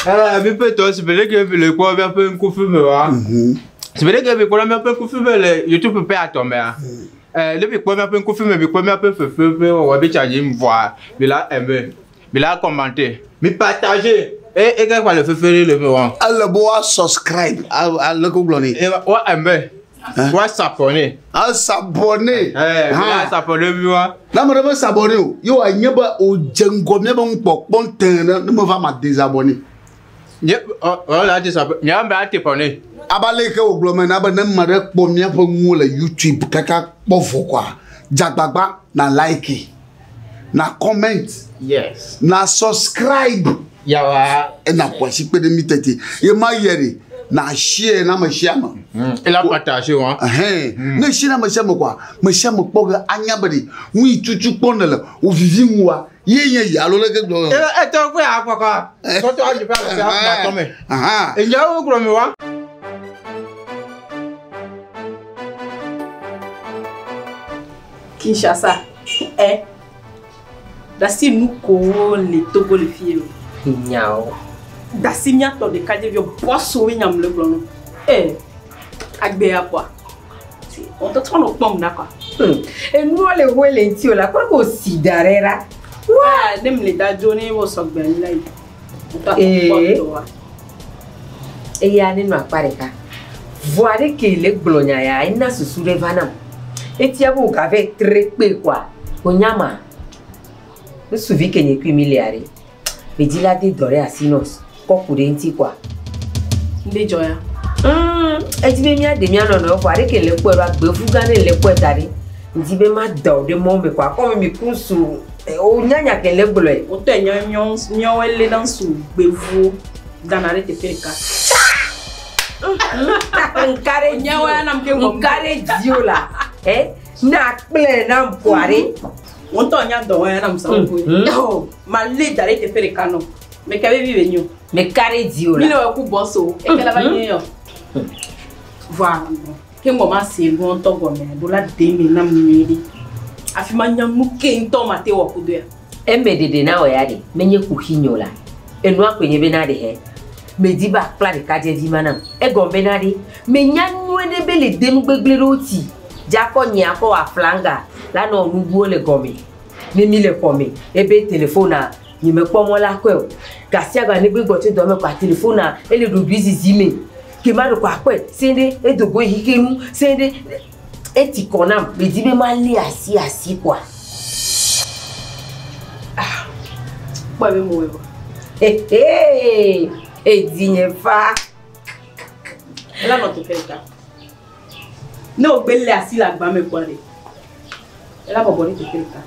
Eh, mi ƒe tɔ si be ɖeke mi le kpɔ míaƒe ŋkufi me wa. Si be ɖeke mi kpɔ míaƒe ŋkufi me le YouTube ƒe atɔ mea. Eh, ne mi kpɔ míaƒe ŋkufi me, mi kpɔ míaƒe fefe ƒe wɔwɔ bi tsa dzi vɔa, mi la aimer, mi la commenter, mi partager. E e ke kpa le fefe ɖe le me wa. Ele be woa subscribe ale ko gblɔ nɛ. E wa aimer, wa s'abonner. A s'abonner. Eh, mi la s'abonner mi wa. Ne ame ɖe me s'abonner o, ye wòanye be wòdze ŋgɔ míabe nukpɔkpɔ tẽ ɖe ne meva ma désabonner. Nye ɔ ɔ la désabonner, nye ame ate abonner. Abe ale yi ke wògblɔ me na be ne ame ɖe kpɔ míaƒe nuwo le YouTube kaka kpɔ vɔ koa, dze agbagba na like, na comment, Yes. na subscribe. Yawa. Ena ƒo asi kpe ɖe mí tete. Ye ma yɛ ɖe, na share na ame sia ame. Ela partager wa. Ɛhɛn. Ne share na ame sia ame koa, ame sia ame kpɔ ge anya be ɖe nu yi tutu kpɔ nèle wò vivi ŋua, ye nye yi alo leke gblɔ. E etɔ kpe akpɔkɔ. Tɔtɔ adzi ƒe ame sia ame tɔ me. Ahan. Enyawo gblɔ mi wa. Kinshasa. Eh. Dasi nukowo le Togo le fie o. Nyawo. Dasi miatɔ ɖeka dze viɔ bɔso be nyam le gblɔ no. Eh. Agbea kɔa. On tɔ trɔ no kpɔm da kɔa. Enuwo le hoe le ŋuti o la, kpɔ ko si da ɖe la. Wa ne mle da dzo ne wo sɔgbe anyi la yi. Wotɔ Eh. akpɔ tɔ wa. Eya ne nɔ akpa ɖeka. Vɔa ɖe ke le gblɔ nya ya, ena susu ɖe va nam. Etia be wògava tre kpe kɔa, wònya ma. Ŋutsuvi ke nye kui mi lea ɖe. Medzi la de dɔ ɖe asi nɔ kɔku ɖe ŋuti kɔa. Ŋɖe dzɔ ya. Edzi be míaɖe mía nɔnɔewo kɔa, ɖeke le kpɔe ɖo agbevu gã ɖe le kpɔe da ɖi. Ŋdi be ma da wo ɖe mɔ me kɔa, kɔme mi ku ŋutsu, wonya nya ke le gblɔe. Wotɔ nya míawo lé na ŋutsu gbevuwo dana ɖe teƒe ɖeka. Nka ɖe dzi Nyawo ya nam ke o, nka ɖe dzi o la. Eh, na kple nam kɔa ɖe. Wotɔ nya dɔ ya nam sa wo koe. Oh, ma lé da ɖe teƒe ɖeka nɔ. Meke be vi be nyo. Meka ɖe dzi o Mi le la. wɔ ku bɔso. Eke la va nye yɔ. Voa ke ŋgɔ ma se nu ŋutɔ gɔme ɖo la de me nam nyuie ɖe. Afi ma nya nu ke ŋutɔ ma te wɔ ku do ya. Eme ɖeɖe na wɔ ya ɖe, menye kuxi nyo la. Enua koe nye bena ɖe hɛ. Medi be akpla ɖeka dze vi ma nam. Egɔme bena ɖe, menya nyuie ɖe be le dem gbegble ɖe woti. Dzakɔ nye akɔ wɔ aflanga la nɔ nuguwo le gɔme. Ne mi le xɔme, ebe telefona nye mekpɔ mɔ la kɔe o. Gasiaga ne gbe gbɔ tso dɔme kɔa telefona ele ɖoɖoe zizi me. Ke ma ɖe kɔ akɔe, se ɖe edogo yi ke nu, se ɖe eti kɔ nam. Medi be ma lé asi asi kɔa. Kpɔe be mewɔe vɔ. Hehe, edi nye fa. Ela nɔ teƒe ɖeka. Ne wògbe lé asi le agba me kpɔa ɖe, ela bɔbɔ ɖe teƒe ɖeka.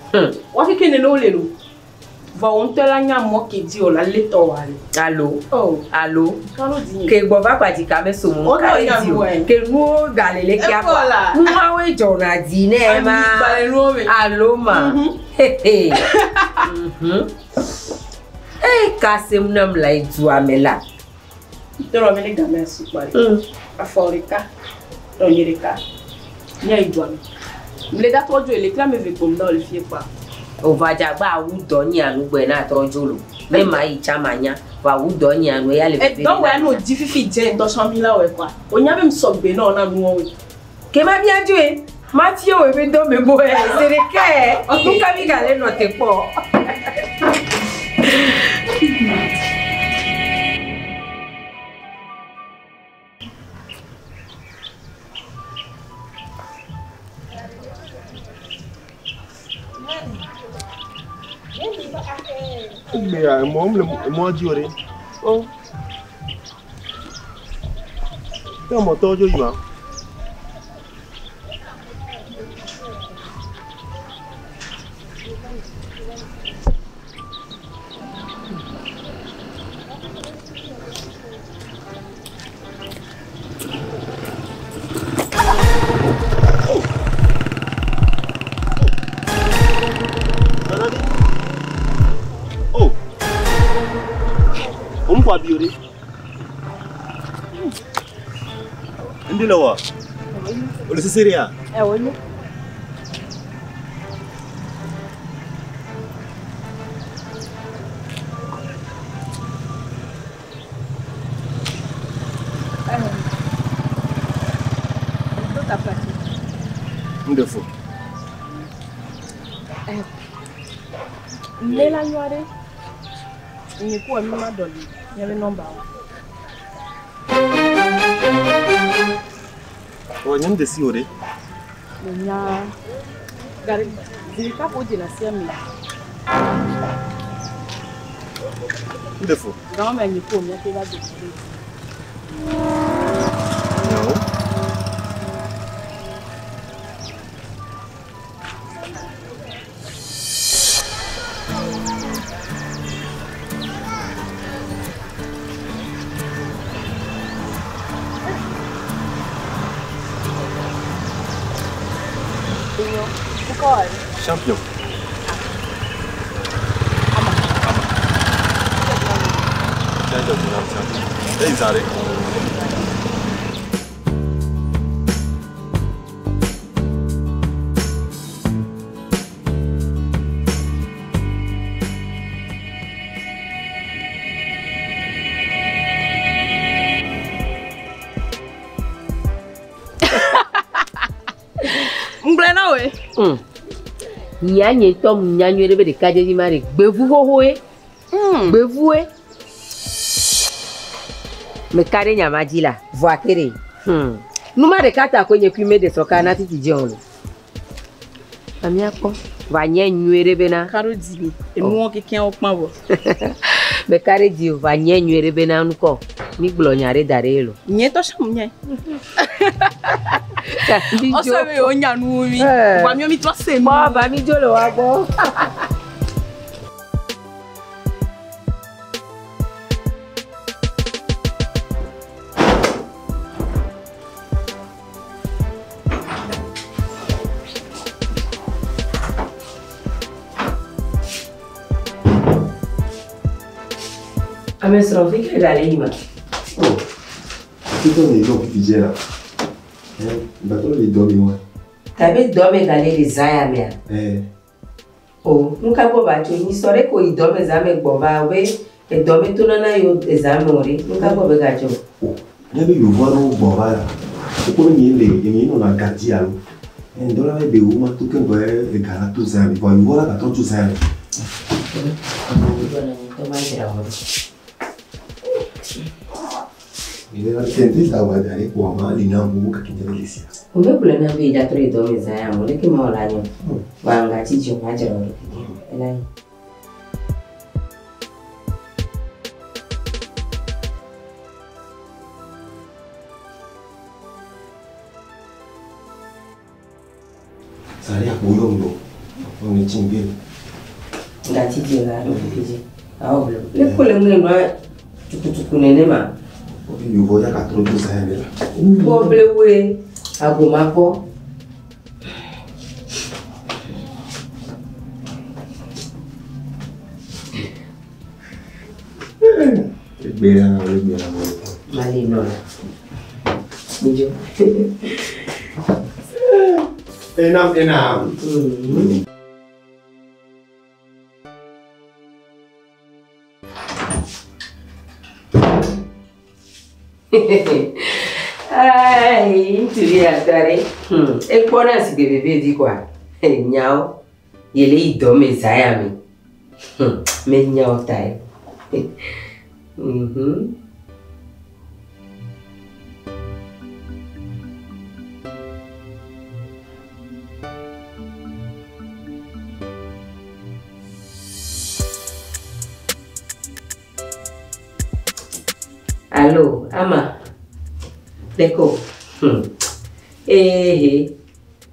Woa keke nene wole lo. Vɔ wò ŋutɔ la nya mɔ ke dzi wòle alé tɔ wòa le. Alo. Oh. Alo. Kalo di nye. Ke gbɔ va kpa dzika me so mo Wotɔ ka ɖe nya dzi o. nua. Ke nuwo gale le kia Ekpɔ kɔa. la. Nuawoe dzɔna dzi ne ma. Ami gba le nuwo me. Alo ma. Hehe. Ee ka sem nam le dua me la. Tɔrɔ me ne game su kpɔ ɖe. Afɔ ɖeka, tɔ nye ɖeka. Nye yi dua me. Mle da trɔ dzo le kla me ve kpɔm da wòle fie kpɔa. Ova dzagba awu dɔ nye anu gbɔe na trɔ dzo lo. Ne ma yi tsa ma nya. Va awu dɔ nye anu ya le veve. Edɔ wɔ ya no dzi fifi dze ŋutɔ sɔ mi la wɔ kɔa. Wonya be musɔgbe na wɔ na nuwɔ woe. Ke ma bia dzoe. Ma fie wo be dɔ me bo ɛ. Se ɖeka. Nu ka mi gale nɔ te kpɔ. Egbea emɔ le emɔa dzi o ɖe. O. Ke mɔtɔwo dzo yina. Oh. On va bio ɖe. Ndi le wɔ? O le sese ɖea? Ɛ wonye. Ndefo. Ne la nyɔ ɖe. Nye ko mi ma dɔli. Nye be nɔmba o. O nye de si o de. Nya. Gari zirika ko jina sia mi. Ndefo. Gawo me nye ko mi ake ba do. No. Champion. Champion. Ngble na we. Nya nye tɔ mu nya nyuie ɖe be ɖekadzevi ma ɖe gbevu xoxoe. Gbevue. Meka ɖe nyama dzi la vɔa ke ɖe. Numa ɖeka ta koe nye kui me ɖe sɔ na titi dze o lo. Amia kpɔ. Va nye nyuie ɖe bena. Karo di mi. Enuwo keke wo kpã vɔ. Meka ɖe dzi o va nye nyuie ɖe bena nukɔ. Mi gblɔ nya ɖe da ɖe ye lo. Nye tɔ sã mu nye. Ɔsɔ be o nya nu mi. Wa mi mi trɔ se nu. Kpɔ ba mi dzo le wa gbɔ. Ame srɔ̃ fi ke gale yi ma. Oh. Tout on est donc DJ là. Eh, bateau les dormi ouais. Tabe dɔ me gale le zã ya mea. Eh, O nuka gbɔ ba tso nyi sɔ ɖe ko yi dɔ me zã me gbɔ va be edɔ me to nana yi ezã me o ɖe nuka gbɔ be gatsɔ. oh. Nye be yovo aɖewo gbɔ va la. Wokpɔ be nye le nye nɔna gadzi alo. Eh, ŋdɔ la be ɖewo ma to ke ŋgɔ ega la to zã me. Vɔ yovo la gatrɔ tso zã me. O me gblɔ na be dza trɔ yi dɔ me zã ya me o leke ma wɔ la nyɔ. Wa ŋgatsi dzi o ma dzra o ɖo keke ela yi. Sari akpo yɔ ŋdɔ. Ɔne tsi ŋgbe. Ŋgatsi dzi la ɖo keke dzi. Awɔ blo. Le ko le ŋue nua tukutuku nenema. Wobe yovo ya gatrɔ tso zã ya me la. Kpɔ blewoe agoma kpɔ. Egbe la egbe la mo. Mali nɔ la. Midzo. Enam enam. Ai, ŋutsuvi ya da ɖe. Ekpɔna si gbe veve vi koa. Nyawo. Yele yi dɔ me zã ya me. Menyawo ta ye. Allô, Ama. Leko. Ehe.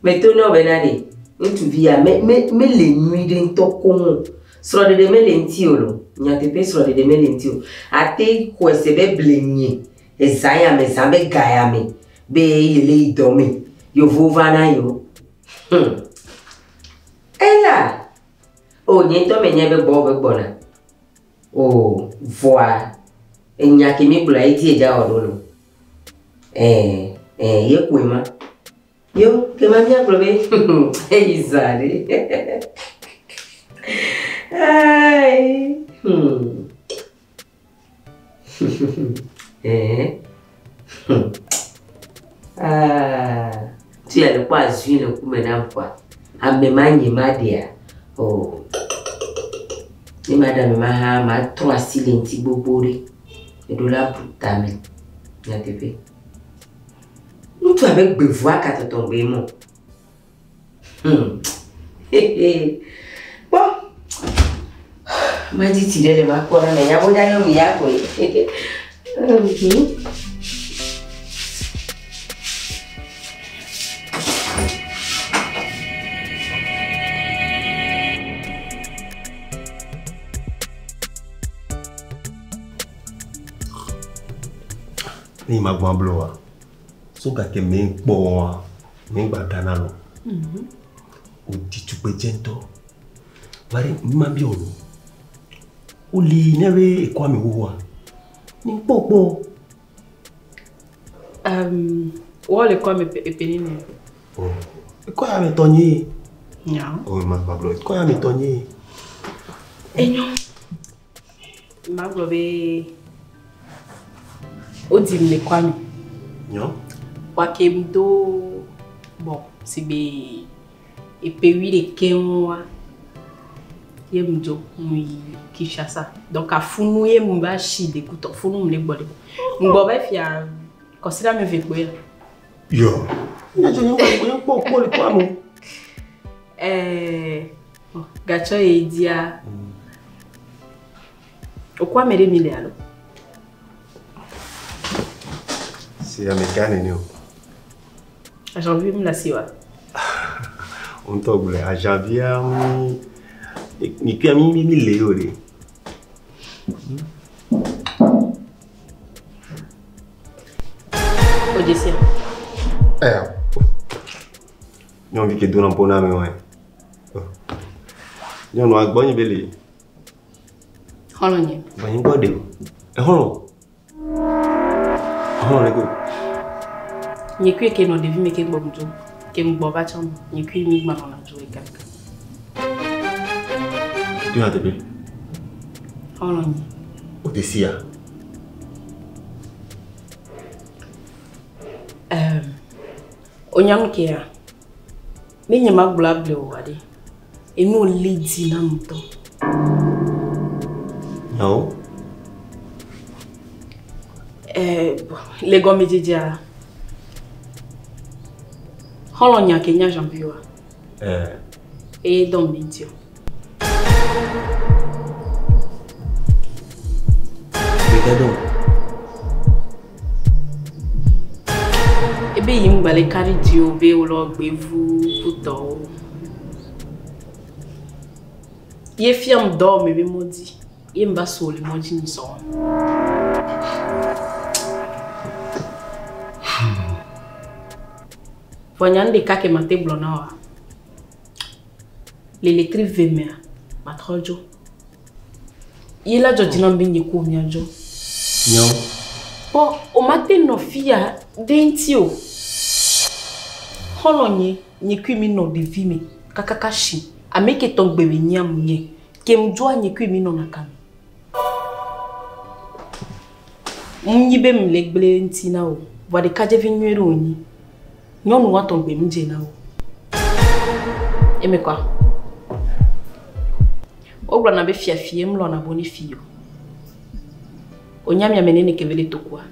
Meto na bena ɖe. Ŋutsuvi ya me me mele nyui ɖe ŋutɔ koŋ o. Srɔ̃ɖeɖe mele ŋuti o lo. Nyateƒe srɔ̃ɖeɖe mele ŋuti o. Ate xɔe se be ble nye. Ezã ya me, zã be ga ya me. Be yele yi dɔ me. Yevuwo va na yewo. Ela. O nye ŋutɔ menyae be gbɔwò be gbɔna. O vɔa enya ke mi gblɔa edzi edza wɔ ɖo lo. Ye koe ma. Yo, ke ma míagblɔ be eyi zã ɖe. Ai. Ah. Tu fifia le kpɔ azui le ŋkume nam kɔa. Ame ma nye ma ɖea. Oh. Ne ma ɖe ame ma hã ma trɔ asi le ŋuti gbogbo ɖe. Eɖo la bu tame. Nyateƒe. Ŋutsu abe gbevua katɔtɔ gbe mɔ. Kpɔ. Ma dzi tsi ɖe le ma kpɔ na me nya bo da yɔ mi ya koe. Ne ma gbɔn ablo wa. So gake me kpɔ wa, me gba gana lo. O di tukpe jento. Wari ma bi o. O li ne be ekwa mi wo wa. Ni kpɔ kpɔ. Wo le kwa me epenine. Oh. Ekwa ya me tonye. Nya. Oh ma Pablo, ekwa ya me tonye. Enyo. Ma gblɔ be o di le kwa mi. Nyo. Wa ke do bon, si be epe wi de kenwa. Ye mdzo mu yi Kinshasa. Donc afunu ye mu ba shi de kuto funu mu le gbɔ de. Ngbɔ be fia considère me ve kpoe. Yo. Nya jo nyo ko kpɔ kpɔ le kwa mo. Bon, gatsɔ ye dia. Okwa mere mi le alo. C'est américain ne o. A janvier mi la siwa. On tɔ gblɔ a janvier mi mi kpia mi mi le o de. O Jessia. Eh. Nyɔnuvi ke dona ƒo na ame wa. Nyɔnua gbɔ nyi be le. Xɔlɔ̃ nye. Gbɔ nyi gbɔ de o. Exɔlɔ̃. Exɔlɔ̃ le ko. Nye kui ke nɔ ɖevi me ke gbɔ ŋdzo. Ke ŋgbɔ va tsɔ nye kui mi gba nɔna dzo ɖeka ɖeka. Tu ya teƒe. Xɔlɔ̃ nye. O de sia. O nyam ke ya. Ne nye ma gblɔ able o wa ɖe. Enu le di na ŋutɔ. Nyawo. Bon, le gɔmedzedzea, xɔlɔ̃ nya ke nya janvier wa. Eye dɔn mi ŋuti o. Ɖeka dɔn. Ebe yi ŋgba le ka ɖe dzi o be wolɔ gbevu kutɔwo. Ye fiam dɔ me be mɔdzi. Ye mba so le mɔdzi ni sɔ. Vɔ nya ɖeka ke ma te gblɔ na wa. Le letri ve mea, ma trɔ dzo. Ye la dzɔ dzi nam be nye ko mia dzo. Nyawo. Bɔn o ma te nɔ fia ɖe ŋuti o. Xɔlɔ̃ nye, nye kui mi nɔ ɖevi me kakaka shi. Ame ke tɔ gbe be nyam nye. Ke ŋdzoa nye kui mi nɔna kame. Ŋnyi be m le gble ŋuti na o. Vɔa ɖekadzevi nyuie ɖe wònyi. Nyɔnu wa tɔ gbe ŋdze na o. Eme kɔa? Wogblɔna be fiafie mlɔna bo ne fi o. Onya miame nene ke be le tokua.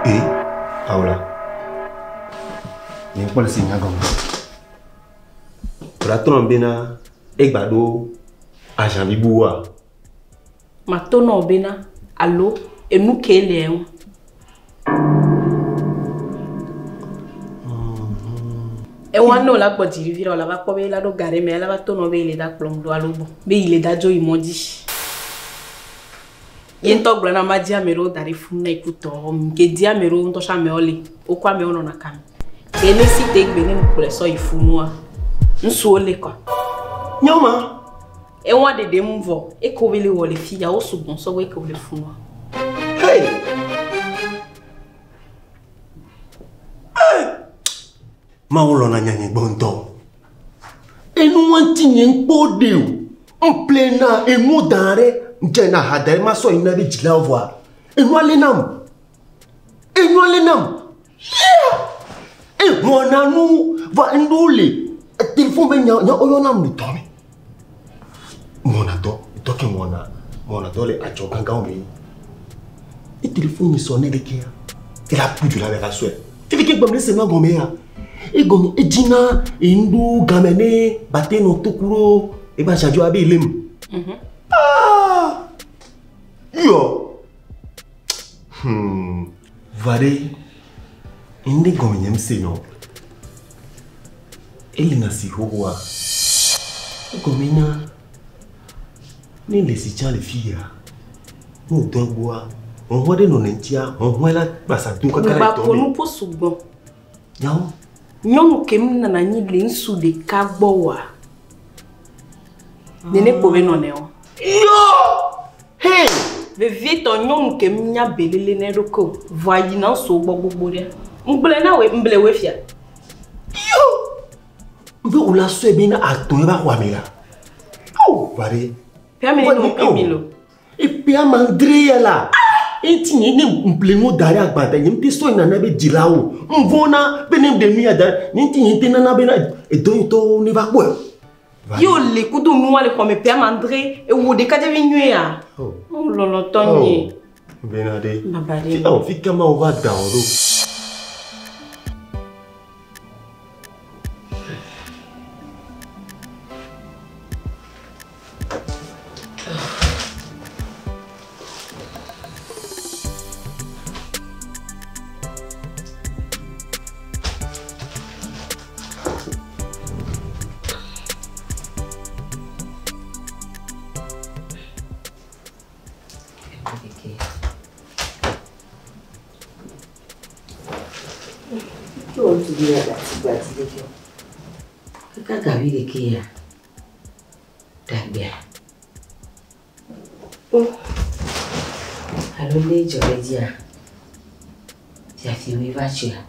Eh, Paola. Nye kpɔ le si nya gɔme. O la trɔ bena egba ɖo agent bibua. Ma to na wo bena alo enu ke le eŋu. Ewa ne o la gbɔ dzi vi ɖe o la va kpɔ be la ɖo ga ɖe me la va to nɔ be yi le da kplɔm ɖo alo bɔ be yi le da dzo yi mɔ dzi. Ye ŋutɔ gblɔ na ma di ame ɖewo da ɖe funu na ekutɔ ke di ame ɖewo ŋutɔ tsa amewo le wokɔ amewo nɔna kame. Ke ne si te gbe ne kplɔe sɔ yi funua ŋutsuwo le kɔa. Nyawo ma. Ewa ɖeɖe ŋu vɔ eke wo le wɔ le fi ya wo sugbɔ sɔgbɔ eke wo le funua. Hey! Hey! Mawu lɔna nyanye gbɔ ŋutɔ. Enu wa ŋuti nye ŋkpɔ de o. Ŋple na enu da ɖe ŋdze na ha da ɖe ma sɔ yi na be dzilawo vɔa. Enua le nam. Enua le nam. Yeah! E wɔna nu va ŋɖewo le telefon be nya nya woyɔna nu tɔ me. Wɔna dɔ dɔ ke wɔna wɔna dɔ le adzɔ gãgãwo me. E telefon yi sɔ ne ɖe kea ela ƒu du la be va sɔe. Fi ke gbɔm ne se nua gɔme ya. Egɔme edzina eŋɖo game ne bate nɔ toku ɖo eba adzɔ abe elem. Ah! Yɔ! Va ɖe ŋɖe gɔme nye se nɔ. Ele na si xoxoa. Egɔme na ne le si tsã le fi ya. Ne wòdɔ egbɔa, hɔhɔe ɖe nɔ ne ŋutia, hɔhɔe la kpasa do kaka le Ŋgba tɔ ƒo me. nu ƒo sugbɔ. Nyawo. Nyɔnu ke mi nana anyi le ŋutsu ɖeka gbɔ oa. Nene kpo be nɔnɛ o. Yɔ! Hey! Vevietɔ nyɔnu ke mi nya belele ne ɖokui o. Vɔa yina ŋutsuwo gbɔ gbogbo ɖe. Ŋgblẽ na woe, ŋble woe fia. Yɔ! Be wòla sɔe be na atɔ ye va xɔa me la. Awo va ɖe. Ƒea me ne nɔ ke mi lo. Eƒe ame adre ya la. Eti nye ne ŋple nu da ɖe agbada nye ŋute sɔe nana be dzilawo. Ŋvɔna be ne ɖe nu ya da ɖe nye ŋuti nye ŋute nana be na edɔ ŋutɔwo ne va kpɔe. Va ɖe. Ye wòle kudo nua le xɔme ƒe ame adre ewo ɖekadzevi nyuie ya. Oh. O lɔlɔtɔ nye. Bena ɖe. Baba ɖe. Fi awo fi kama wo va da wo ɖo. Tso ŋutsuvi la gati gbati ɖe ke. Kaka gavi ɖeke ya. Ɖagbea. O. Alo ne dzɔ ɖe dzia. Fiafiwoe va tsoa.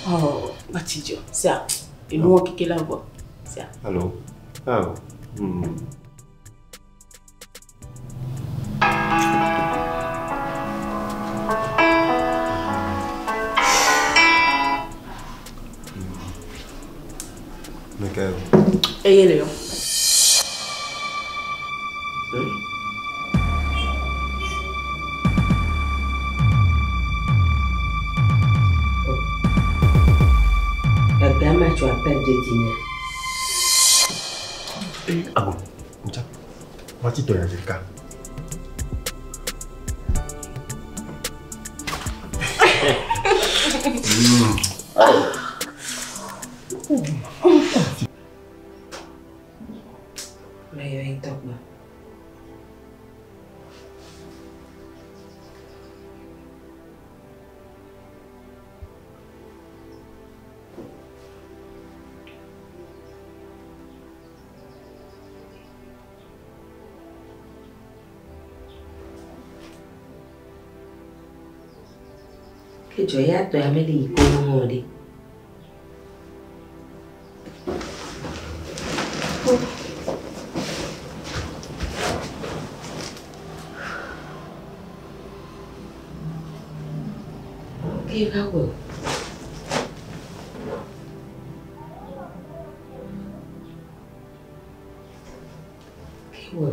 Oh, Batidzo, sia, enuwo keke la gbɔ. Sia. Allo. Awo. Mekael. Eye le yɔ. Ɖagbea ma tso appel ɖe dzi Eh, ah bon. Ntsa. Wati tɔ ya ɖeka. Meyɔ ŋutɔ kpɔ. Ke dzɔ ya tɔ ya mele yi kpɔ hã ɖe. Ke va wɔ. Ke wɔ.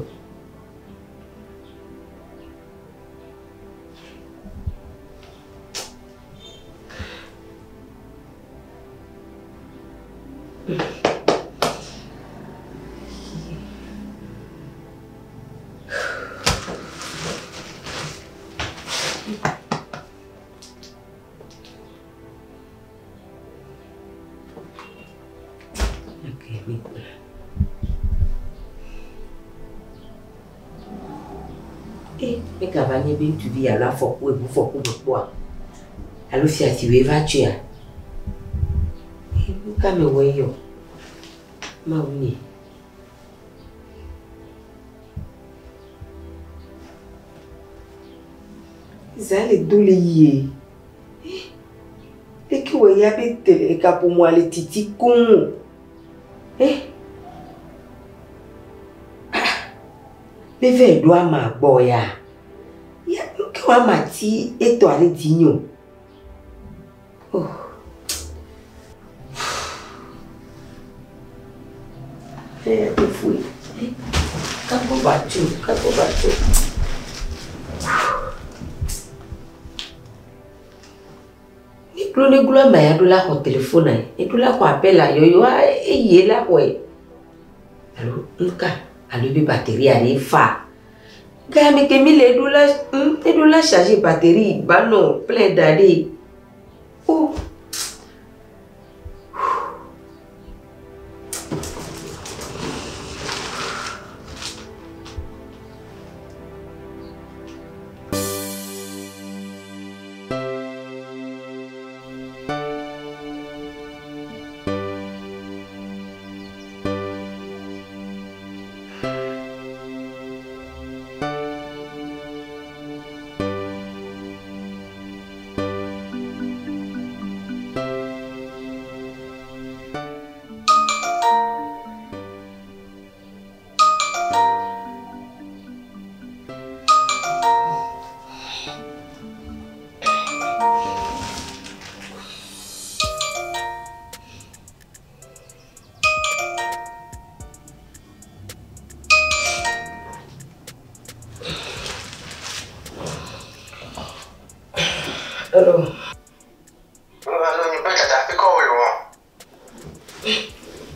Okay, wait. Eh, megava nye be ŋutsuvi alo afɔku eʋu fɔku me kpɔa? Alo fiafiwoe va tsoea? Eh, nu ka me wɔe yɔ? Mawu nye. Za le do le yie. Leke wɔ ya be tele kaƒomɔa le titi koŋ. Eh? Meve ɖo ama gbɔ ya. Ya, nu ke wɔ ama ti etɔ ale di nyo. Oh. Eh, te fui. Eh, kako bacho, kako bacho. Neglo neglo ama ya ɖo la xɔ telefona ye. Eɖo la xɔ appel la yɔyɔ eye la xɔe. Alo nuka? Alo ebe batterie ale fa. Gaya me ke mi le eɖo la, eɖo la charger batterie ba nɔ plein da ɖe. Oh. Allô.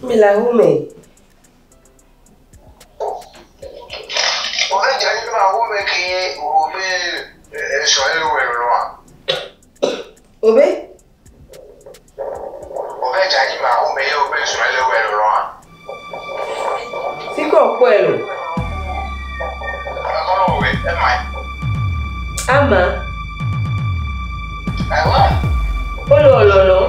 Mais la où mais? Obé? C'est quoi quoi là? Ama. Olo lo lo.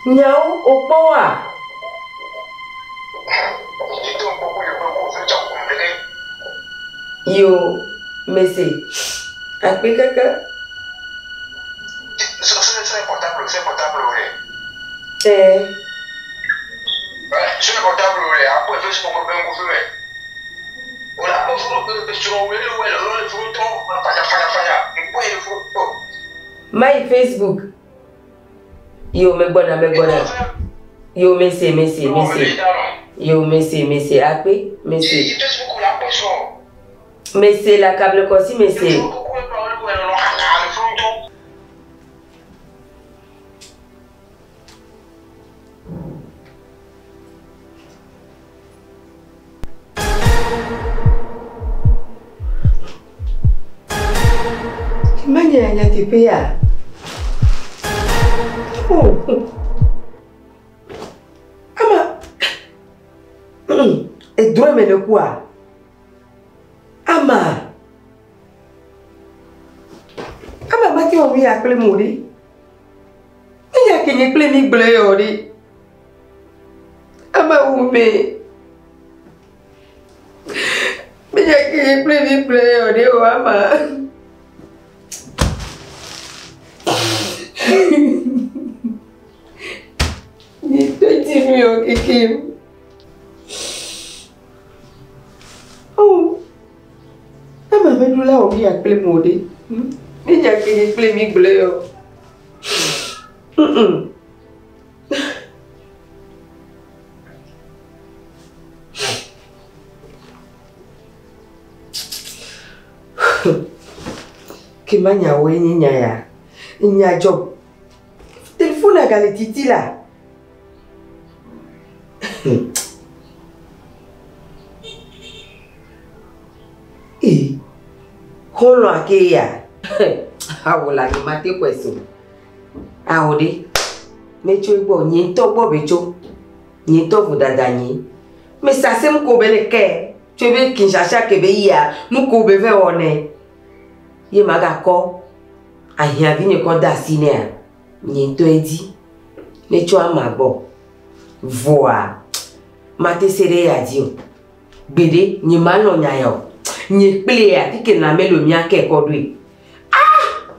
Nyao okpo wa. Yo, mese. Akpe kaka. C'est portable, oui. Eh. C'est portable, oui. Après, Facebook, My Facebook. Yo, me bona, me bona. Yo, mese, mese, mese. Yo, mese, mese. Akpe, mese. Mese, la câble kosi, mese. Manya nya tepe ya. Oh. Ama. E droit me le quoi? Ama. Ama mati o mi akple mo ri. Nya ke nye kple mi gble yo ri. Ama ou me. Nya ke nye kple mi gble yo ri o ama. Oh, ama me la omi akple mo de. Mi nya ke nye kple mi gble yo. Ke manya wo ni nya ya. Nya job. Téléphone a galé titi là. Eh. Holo ake ya. Awola ni mate kweso. Awode. Mecho igbo nyi to gbo becho. Nyi to vu dada nyi. Mais ça c'est mko bele ke. Tu be Kinshasa ke be ya, nuko be ve one. Ye maga ko. Ahia vi nye ko da sine a. Nyi to edi. Mecho amagbo. Voa. Mate sere ya di o. Gbede nyi ma lo nya yo. Nyi kple ya kike na melo mi ake ko dui. Ah!